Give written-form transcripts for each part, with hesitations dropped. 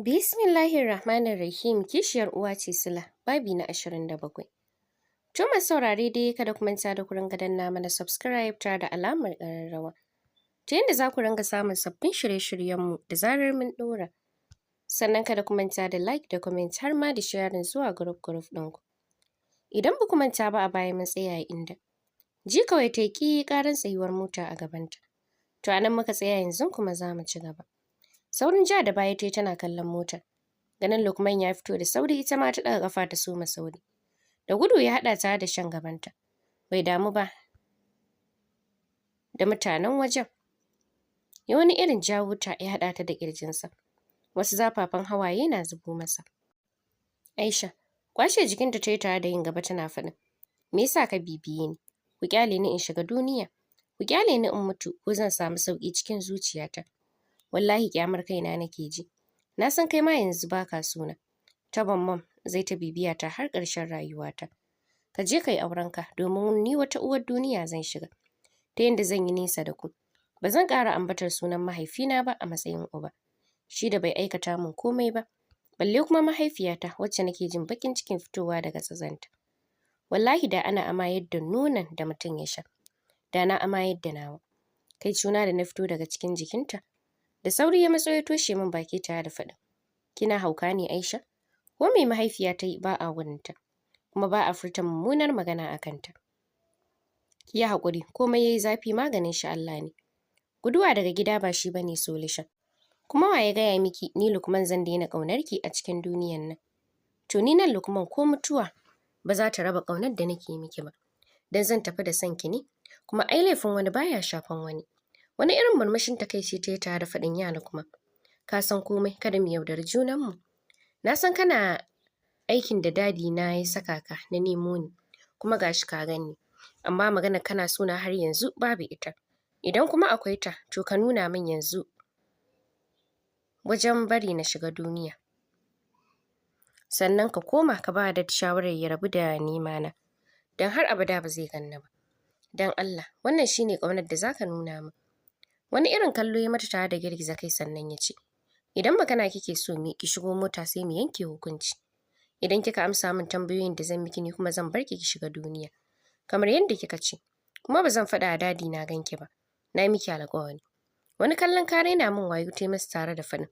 Bismillahirrahmanirrahim. Kishiyar uwa ce sila, babi na 27. To, masu saurare dai, kada ku manta da ku ringa danna mana subscribe tare da alamar ƙararrawa, ta yadda za ku ringa samun sabbin shirye-shiryenmu da zarar mun ɗora. Sannan kada ku manta da like da comment, har ma da sharing zuwa group group ɗinku. Idan ba ku manta ba, a baya mun tsaya inda ji kawai ta yi ƙaran tsayuwar mota a gabanta. To, a nan muka tsaya, yanzu kuma za mu ci gaba. Saurin ja da baya tayi tana kallon motar. Ganin Lukman ya fito da sauri, ita ma ta ɗaga ƙafa ta soma sauri. Da gudu ya haɗa tare da shan gabanta. Bai damu ba da mutanen wajen. Ya wani irin jawo ta, ya haɗa ta da ƙirjinsa. Wasu zafafan hawaye na zubo masa. Aisha kwashe jikinta ta yi tare da yin gaba tana faɗin, "Me yasa ka bibiye ni? Ku ƙyale ni in shiga duniya. Ku ƙyale ni in mutu, ko zan samu sauƙi cikin zuciyata. Wallahi ƙyamar kaina nake ji. Na san kai ma yanzu baka so na. Tabon mom zai ta bibiya ta har ƙarshen rayuwata. Ka je ka yi aurenka, domin ni wata uwar duniya zan shiga, ta yanda zan yi nesa da ku. Ba zan ƙara ambatar sunan mahaifina ba a matsayin uba. Shi da bai aikata min komai ba. Balle kuma mahaifiyata, wacce nake jin baƙin cikin fitowa daga tsatsonta. Wallahi da ana amayar da nonon da mutum ya sha, da na amayar da nawa. Kai cuna da na fito daga cikin jikinta." Da sauri ya matso ya toshe min baki tare da faɗin, "Kina hauka ne, Aisha? Ko me mahaifiya ta yi, ba a wurinta, kuma ba a furta mummunar magana a kanta. Ki yi haƙuri, komai yayi zafi maganin shi Allah ne. Guduwa daga gida ba shi bane solution. Kuma wa ya gaya miki ni Lukman zan daina ƙaunar ki a cikin duniyan nan? To, ni nan Lukman, ko mutuwa ba za ta raba ƙaunar da nake miki ba. Dan zan tafi da son ki ne, kuma ai laifin wani baya shafan wani." Wani irin murmushin takaici ta yi tare da faɗin, "Ya Lukman, ka san komai, kada mu yaudari junanmu. Na san kana aikin da daddy na ya saka ka na nemo ni, kuma gashi ka gani. Amma magana kana so na har yanzu babu ita. Idan kuma akwai ta, to ka nuna min yanzu wajen bari na shiga duniya. Sannan ka koma ka ba da shawarar ya rabu da nema na, don har abada ba zai ganni ba. Don Allah, wannan shine ƙaunar da zaka nuna min?" Wani irin kallo ya mata tare da girgiza kai, sannan ya ce, "Idan magana kike so mu, ki shigo mota sai mu yanke hukunci. Idan kika amsa min tambayoyin da zan miki, ni kuma zan bar ki ki shiga duniya kamar yadda kika ce, kuma ba zan faɗa a daddy na ganki ba. Na miki alƙawari." Wani kallon ka raina min wayo ta masa tare da faɗin,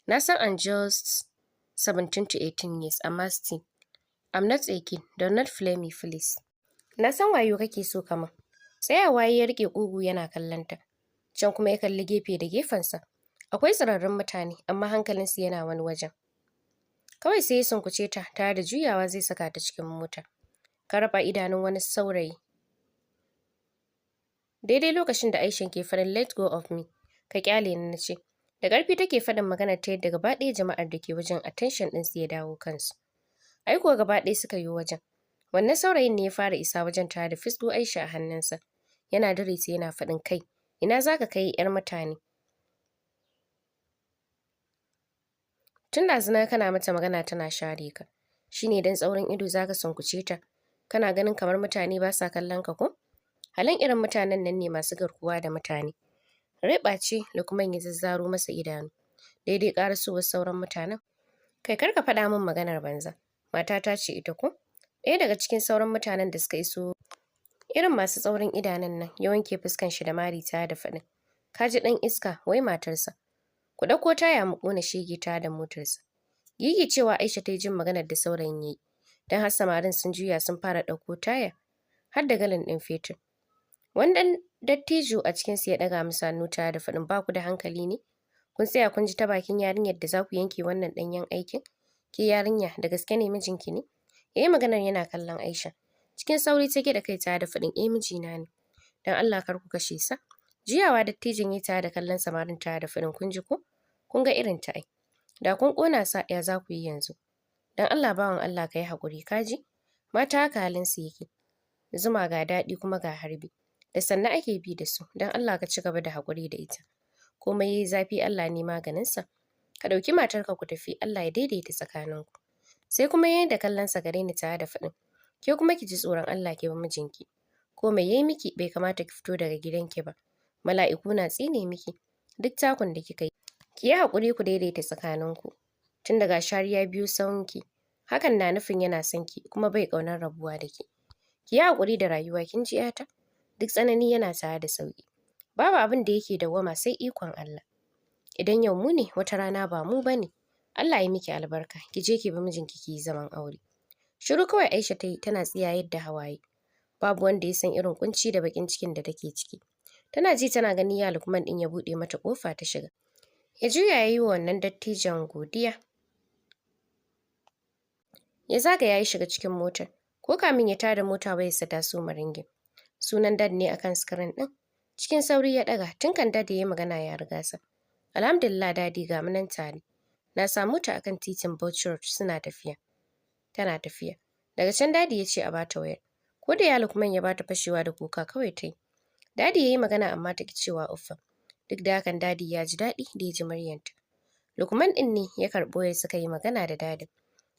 "Na san I'm just 17 to 18 years, amma still I'm not a kid. Do not play me, please. Na san wayo kake so ka min." Tsayawa ya riƙe ƙugu yana kallon ta. Can kuma ya kalli gefe da gefensa. Akwai tsirarrun mutane, amma hankalinsu yana wani wajen. Kawai sai ya sunkuce ta tare da juyawa zai saka ta cikin mota. Ka raba idanun wani saurayi. Daidai lokacin da Aishan ke faɗin, "Let go of me. Ka ƙyale ni na ce." Da ƙarfi take faɗin maganar, ta yadda gaba ɗaya jama'ar da ke wajen attention ɗinsu ya dawo kansu. Ai kuwa gaba ɗaya suka yi wajen. Wannan saurayin ne ya fara isa wajen tare da fisgo Aisha a hannunsa. Yana dire ta yana faɗin, "Kai, ina za ka kai 'yar mutane? Tun ɗazu na kana mata magana tana share ka. Shi ne don tsaurin ido za ka sunkuce ta. Kana ganin kamar mutane ba sa kallon ka ko? Halin irin mutanen nan ne masu garkuwa da mutane." Rai ce Lukman ya zazzaro masa idanu. Daidai ƙarasowar sauran mutanen. "Kai, kar ka faɗa min maganar banza. Matata ce ita ko?" Ɗaya daga cikin sauran mutanen da suka iso, irin masu tsaurin idanun nan, ya wanke fuskan shi da mari tare da faɗin, "Ka ji ɗan iska, wai matarsa. Ku ɗauko taya mu ƙona shege tare da motarsa." Gigi cewa Aisha ta yi jin maganar da saurayin ya yi. Don har samarin sun juya sun fara ɗauko taya har da galan ɗin fetur. Wani ɗan dattijo a cikinsu ya ɗaga musu hannu tare da faɗin, "Ba ku da hankali ne? Kun tsaya kun ji ta bakin yarinyar da za ku yanke wannan ɗanyen aikin? Ke yarinya, da gaske ne mijinki ne?" Ya yi maganar yana kallon Aisha. Cikin sauri ta gyaɗa kai tare da faɗin, "Eh, mijina ne. Don Allah kar ku kashe sa." Juyawa dattijon ya tare da kallon samarin tare da faɗin, "Kun ji ko? Kun ga irin ta ai. Da kun ƙona sa, ya za ku yi yanzu? Don Allah, bawan Allah, ka yi haƙuri, ka ji? Mata haka halinsu yake. Zuma ga daɗi kuma ga harbi. Da sannu ake bi da su. Don Allah ka ci gaba da haƙuri da ita. Komai yayi zafi, Allah ne maganinsa. Ka ɗauki matarka ku tafi, Allah ya daidaita tsakaninku." Sai kuma ya da kallonsa gare ni tare da faɗin, "Ke kuma ki ji tsoron Allah, ki bi mijinki. Ko mai yayi miki, bai kamata ki fito daga gidanki ba. Mala'iku na tsine miki duk takun da kika yi. Ki yi haƙuri ku daidaita tsakaninku." Tun daga har ya biyo sawunki, hakan na nufin yana son ki kuma bai ƙaunar rabuwa da ke. Ki yi haƙuri da rayuwa, kin ji 'yata? Duk tsanani yana tare da sauƙi. Babu abin da yake dawwama sai ikon Allah. Idan yau mu ne, wata rana ba mu ba ne. Allah ya miki albarka, ki je ki bi mijinki ki yi zaman aure. Shiru kawai Aisha ta yi tana tsiyayar da hawaye. Babu wanda ya san irin ƙunci da baƙin cikin da take ciki. Tana ji tana gani ya Lukman ɗin ya buɗe mata ƙofa ta shiga. Ya juya ya yi wa wannan dattijon godiya. Ya zagaya ya shiga cikin motar. Ko kamin ya tada mota, wayarsa ta soma ringing. Sunan Dad ne akan screen ɗin. Cikin sauri ya ɗaga, tun kan Dad ya yi magana ya riga sa. "Alhamdulillah, Daddy, ga mu nan tare. Na samu ta akan titin Bauchi Road suna tafiya. Tana tafiya." Daga can Daddy ya ce a bata wayar. Ko da ya Lukman ya bata, fashewa da kuka kawai ta yi. Daddy ya yi magana amma ta ki cewa uffam. Duk da hakan, Daddy ya ji daɗi da ya ji muryarta. Lukman ɗin ne ya karɓi wayar, suka yi magana da Daddyn.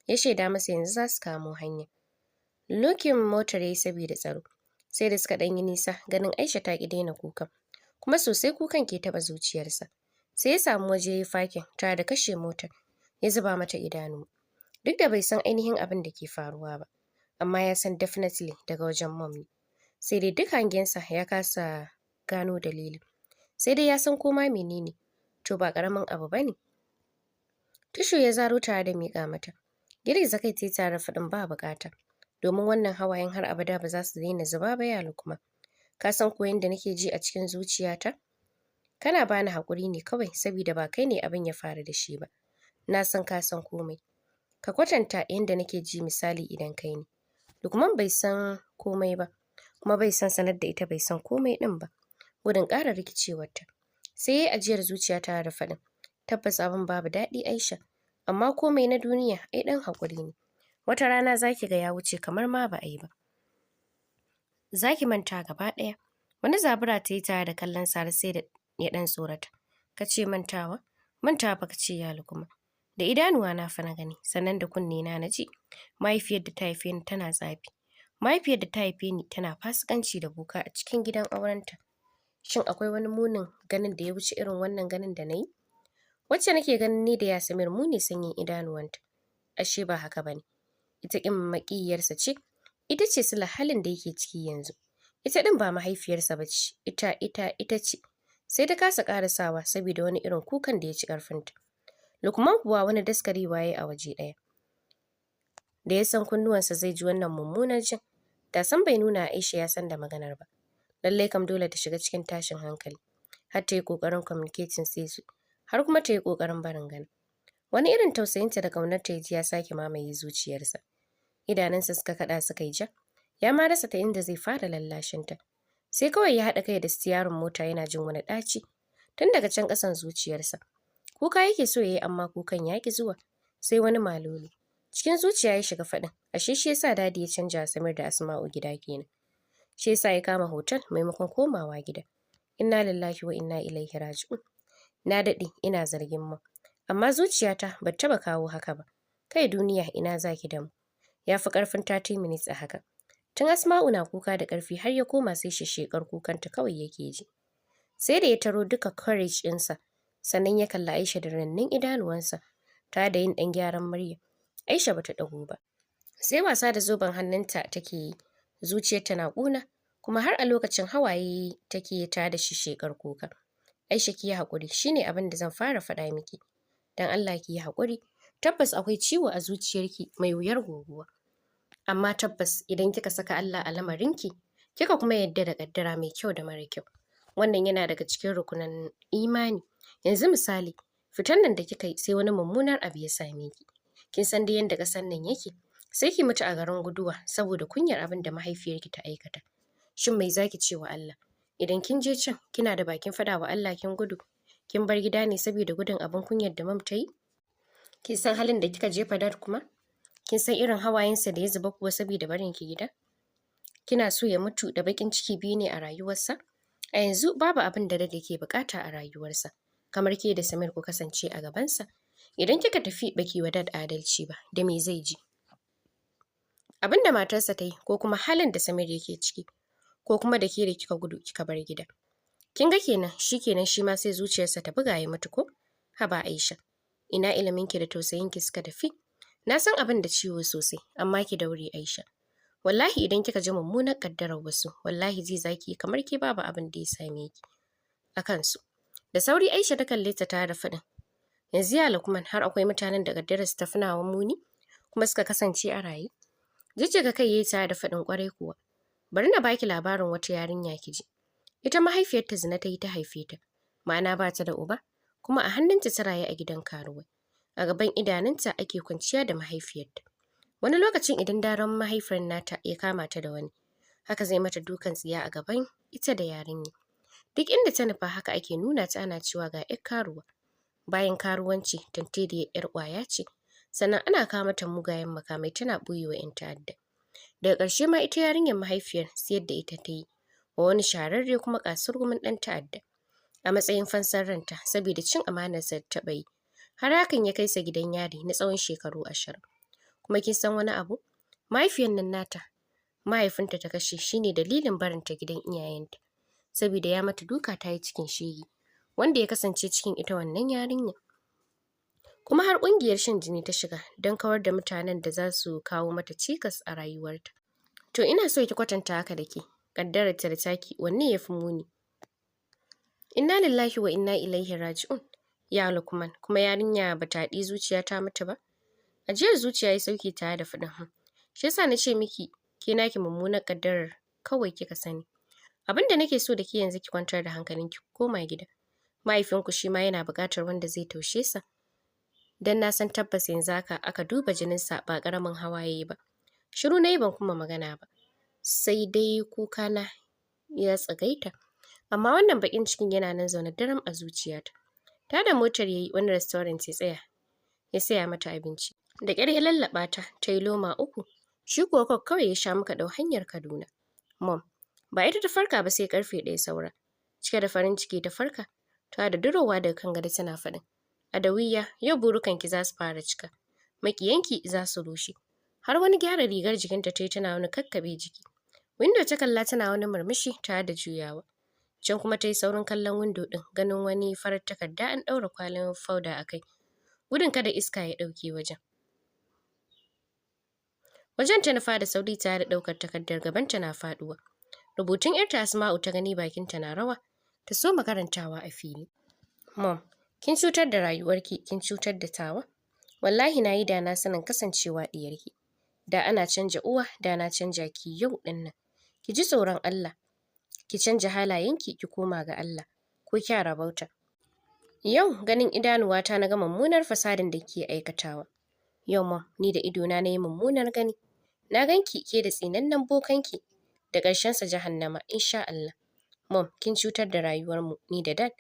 Ya shaida masa yanzu za su kamo hanya. Locking motar ya yi saboda tsaro. Sai da suka ɗan yi nisa, ganin Aisha ta ƙi daina kukan. Kuma sosai kukan ke taɓa zuciyarsa. Sai ya samu waje ya yi parking tare da kashe motar. Ya zuba mata idanu. Duk da bai san ainihin abin da ke faruwa ba, amma ya san definitely daga wajen Mom ne. Sai dai duk hangensa ya kasa gano dalilin. Sai dai ya san koma menene, to ba ƙaramin abu ba ne. Tissue ya zaro tare da miƙa mata. Girgiza kai ta yi tare da faɗin, "Ba buƙata. Domin wannan hawayen har abada ba za su daina zuba ba, ya Lukman. Ka san ko yanda nake ji a cikin zuciyata? Kana bani haƙuri ne kawai saboda ba kai ne abin ya faru da shi ba. Na san ka san komai. Ka kwatanta yanda nake ji, misali idan kai ne." Lukman bai san komai ba, kuma bai san sanar da ita bai san komai ɗin ba, gudun ƙara rikicewarta. Sai ya yi ajiyar zuciya tare da faɗin, "Tabbas abin babu daɗi, Aisha, amma komai na duniya ai ɗan haƙuri ne. Wata rana za ki ga ya wuce kamar ma ba a yi ba. Za ki manta gaba ɗaya." Wani zabura ta yi tare da kallon sa har sai da ya ɗan tsorata. "Ka ce mantawa? Mantawa fa ka ce, ya Lukman. Da idanuwa na fa na gani, sannan da kunne na na ji. Mahaifiyar da ta haife ni tana tsafi. Mahaifiyar da ta haife ni tana fasikanci da boka a cikin gidan aurenta. Shin akwai wani munin ganin da ya wuce irin wannan ganin da na yi? Wacce nake ganin ni da ya Samir mu ne sanyin idanuwanta. Ashe ba haka ba ne. Ita ƙin maƙiyarsa ce, ita ce silar halin da yake ciki yanzu. Ita ɗin ba mahaifiyarsa ba ce, ita ita ita ce." Sai ta kasa ƙarasawa saboda wani irin kukan da ya ci ƙarfinta. Lukman kuwa wani daskarewa ya yi a waje ɗaya. Da ya san kunnuwansa zai ji wannan mummunar jin, da san bai nuna Aisha ya san da maganar ba. Lallai kam dole ta shiga cikin tashin hankali. Har ta yi ƙoƙarin communicating sai su, har kuma ta yi ƙoƙarin barin ganin. Wani irin tausayinta da ƙaunarta ya ji ya sake mamaye zuciyarsa. Idanunsa suka kaɗa suka yi ja. Ya ma rasa ta inda zai fara lallashinta. Sai kawai ya haɗa kai da sitiyarin mota yana jin wani ɗaci tun daga can ƙasan zuciyarsa. Kuka yake so ya yi amma kukan ya ƙi zuwa. Sai wani malolo. Cikin zuciya ya shiga faɗin, ashe shi yasa Daddy ya canja Samir da Asma'u gida kenan. Shi yasa ya kama hotel maimakon komawa gida. Inna lillahi wa inna ilaihi raji'un. Na daɗe ina zargin mu, amma zuciyata ba taɓa kawo haka ba. Kai duniya, ina zaki da mu? Ya fi ƙarfin 30 minutes a haka. Tun Asma'u na kuka da ƙarfi har ya koma sai sheshshekar kukanta kawai yake ji. Sai da ya taro duka courage ɗinsa, sannan ya kalli Aisha da rinannun idanuwansa tare da yin ɗan gyaran murya. Aisha bata ɗago ba. Sai wasa da zoben hannunta take yi, zuciyarta na ƙuna, kuma har a lokacin hawaye take tare da sheshshekar kuka. "Aisha, ki yi haƙuri, shine abin da zan fara faɗa miki. Don Allah ki yi haƙuri. Tabbas akwai ciwo a zuciyarki mai wuyar goguwa. Amma tabbas idan kika saka Allah a lamarinki, kika kuma yarda da ƙaddara mai kyau da mara kyau, wannan yana daga cikin rukunan imani. Yanzu misali, fitan nan da kika yi, sai wani mummunar abu ya same ki. Kin san dai yanda ƙasar nan yake, sai ki mutu a garin guduwa saboda kunyar abin da mahaifiyarki ta aikata. Shin mai zaki ce wa Allah? Idan kin je can, kina da bakin faɗa wa Allah kin gudu, kin bar gida ne saboda gudun abin kunyar da Mom ta yi? Kin san halin da kika jefa Dad kuma? Kin san irin hawayensa da ya zuba kuwa saboda barin ki gida? Kina so ya mutu da baƙin ciki biyu ne a rayuwarsa? A yanzu babu abin da Dad yake buƙata a rayuwarsa kamar ke da Samir ku kasance a gabansa. Idan kika tafi, baki wa Dad adalci ba, da me zai ji? Abin da matarsa ta yi, ko kuma halin da Samir yake ciki, ko kuma da ke da kika gudu kika bar gida? Kin ga kenan, shi kenan, shi ma sai zuciyarsa ta buga ya mutu ko? Haba Aisha." Ina iliminki da tausayinki suka tafi? Na san abin da ciwo sosai, amma ki daure, Aisha. Wallahi idan kika ji mummunar ƙaddarar wasu, wallahi ji zaki kamar ke babu abin da ya same ki a kansu. Da sauri Aisha ta kalle ta tare da faɗin, yanzu ya Lukman, har akwai mutanen da ƙaddarar su tafi nawa muni kuma suka kasance a raye? Jijjiga kai yayi tare da faɗin, ƙwarai kuwa. Bari na baki labarin wata yarinya ki ji. Ita mahaifiyarta zina ta yi ta haife ta, ma'ana ba ta da uba, kuma a hannunta ta rayu a gidan karuwai. A gaban idanunta ake kwanciya da mahaifiyarta. Wani lokacin idan daren mahaifiyar nata ya kama ta da wani, haka zai mata dukan tsiya a gaban ita da yarinya. Duk inda ta nufa haka ake nuna ta, ana cewa ga 'yar karuwa. Bayan karuwanci, tantiriyar 'yar ƙwaya ce, sannan ana kawo mata mugayen makamai tana ɓoyewa 'yan ta'adda. Daga ƙarshe ma ita yarinyar mahaifiyar siyar da ita ta yi wa wani shahararre kuma kasurgumin ɗan ta'adda a matsayin fansar ranta saboda cin amanarsa da taɓa yi. Har hakan ya kai sa gidan yari na tsawon shekaru 20. Kuma kin san wani abu? Mahaifiyar nan nata mahaifinta ta kashe, shine dalilin barinta gidan iyayenta. Saboda ya mata duka ta yi cikin shege, wanda ya kasance cikin ita wannan yarinya. Kuma har ƙungiyar shan jini ta shiga don kawar da mutanen da za su kawo mata cikas a rayuwarta. To ina so ki kwatanta haka da ke, ƙaddarar ta da taki, wanne ya fi muni? Inna lillahi wa inna ilaihi raji'un. Ya Lukman, kuma yarinya ba ta haɗi zuciya ta mutu ba? Ajiyar zuciya ya sauke tare da faɗin, hmm. Shi yasa na ce miki ke naki mummunar ƙaddarar kawai kika sani. Abin da nake so da ke yanzu, ki kwantar da hankalinki, ki koma gida. Mahaifinku shi ma yana buƙatar wanda zai taushe sa. Dan na san tabbas yanzu haka aka duba jininsa ba ƙaramin hawa yayi ba. Shiru na yi, ban kuma magana ba. Sai dai kuka na ya tsagaita. Amma wannan baƙin cikin yana nan zaune daram a zuciyata. Ta da motar yayi, wani restaurant ya tsaya. Ya saya mata abinci. Da ƙyar ya lallaɓa ta, ta yi loma uku. Shi kuwa Coke kawai ya sha, muka ɗau hanyar Kaduna. Mom, ba ita ta farka ba sai karfe 1 saura. Cike da farin ciki ta farka, ta da durowa daga kan gado tana faɗin, Adawiya, yau burukanki za su fara cika. Maƙiyanki za su rushe. Har wani gyara rigar jikinta ta yi, tana wani kakkaɓe jiki. Window ta kalla tana wani murmushi tare da juyawa. Can kuma ta yi saurin kallon window ɗin, ganin wani farar takarda an ɗaura kwalin fauda a kai. Gudun kada iska ya ɗauke wajen. Wajen ta nufa da sauri tare da ɗaukar takardar, gabanta na faɗuwa. Rubutun ‘yarta Asma'u ta gani, bakinta na rawa. Ta soma karantawa a fili. Mom, kin cutar da rayuwarki, kin cutar da tawa. Wallahi na yi da na sanin kasancewa ɗiyarki. Da ana canja uwa, da na canja ki yau ɗin nan. Ki ji tsoron Allah. Ki canja halayenki, ki koma ga Allah. Ko kya rabauta. Yau ganin idanuwata na ga mummunar fasadin da kike aikatawa. Yau, Mom, ni da idona na yi mummunar gani. Na ganki ke da tsinannen bokanki, da ƙarshensa jahannama insha Allah. Mom, kin cutar da rayuwarmu ni da Dad.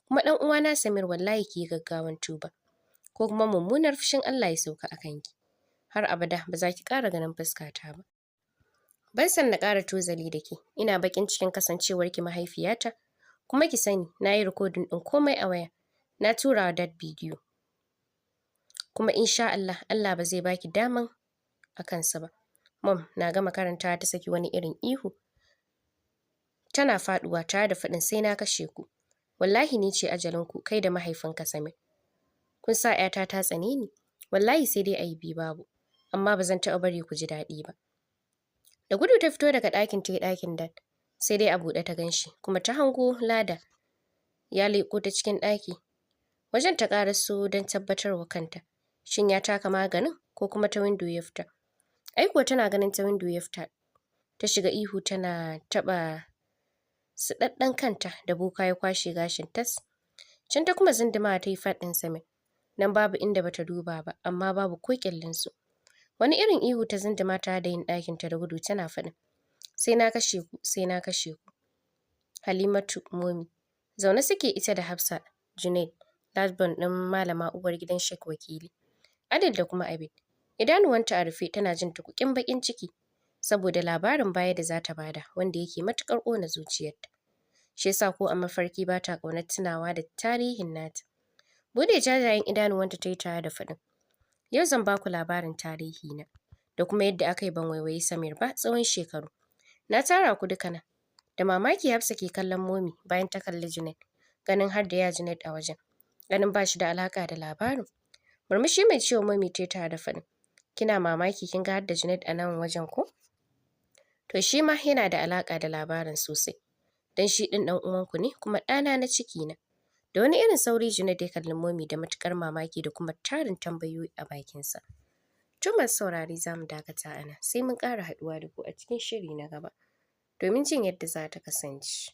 Kuma ɗan uwana Samir, wallahi ki yi gaggawan tuba. Ko kuma mummunar fushin Allah ya sauka a kanki. Har abada ba za ki ƙara ganin fuskata ba. Ban san na ƙara tozali da ke. Ina baƙin cikin kasancewarki mahaifiyata. Kuma ki sani, na yi rikodin ɗin komai a waya. Na tura wa Dad bidiyo. Kuma insha Allah, Allah ba zai baki daman a kansa ba. Mom na gama karantawa ta saki wani irin ihu. Tana faɗuwa tare da faɗin, sai na kashe ku. Wallahi ni ce ajalinku, kai da mahaifinka Samir. Kun sa ‘yata ta tsane ni. Wallahi sai dai a yi biyu babu. Amma ba zan taɓa bari ku ji daɗi ba. Da gudu ta fito daga ɗakin, ta yi ɗakin Dad. Sai dai a buɗe ta ganshi, kuma ta hango Lada ya leƙo ta cikin ɗaki. Wajen ta ƙaraso don tabbatar wa kanta. Shin ya taka maganin ko kuma ta window ya fita? Ai kuwa tana ganin ta window ya fita. Ta shiga ihu tana taɓa suɗaɗɗen kanta da boka ya kwashe gashin tas. Can ta kuma zundumawa ta yi fat ɗin Samir. Nan babu inda bata duba ba, amma babu ko ƙyallinsu. Wani irin ihu ta zunduma tare da yin ɗakinta da gudu tana faɗin, sai na kashe ku, sai na kashe ku. Halimatu Momi. Zaune suke ita da Hafsa, Junaid, last born ɗin malama uwar gidan Sheikh Wakili, Adil da kuma Abid. Idanuwanta a rufe, tana jin tuƙuƙin baƙin ciki saboda labarin baya da za ta bada wanda yake matuƙar ƙona zuciyarta. Shi yasa ko a mafarki ba ta ƙaunar tunawa da tarihin nata. Bude jajayen idanuwanta ta yi tare da faɗin, yau zan baku labarin tarihi na da kuma yadda aka yi ban waiwayi Samir ba tsawon shekaru. Na tara ku duka nan. Da mamaki Hafsa ke kallon Momi, bayan ta kalli Junaid, ganin har da ya Junaid a wajen. Ganin ba shi da alaƙa da labarin. Murmushi mai ciwo Mummy ta yi tare da faɗin, "Kina mamaki kin ga har da Junaid a nan wajen ko? To shi ma yana da alaƙa da labarin sosai. Dan shi ɗin ɗan uwanku ne kuma ɗana na ciki na." Da wani irin sauri Junaid ya kalli Mummy da matuƙar mamaki da kuma tarin tambayoyi a bakinsa. To, masu saurare, za mu dakata a nan, sai mun ƙara haɗuwa da ku a cikin shiri na gaba domin jin yadda za ta kasance.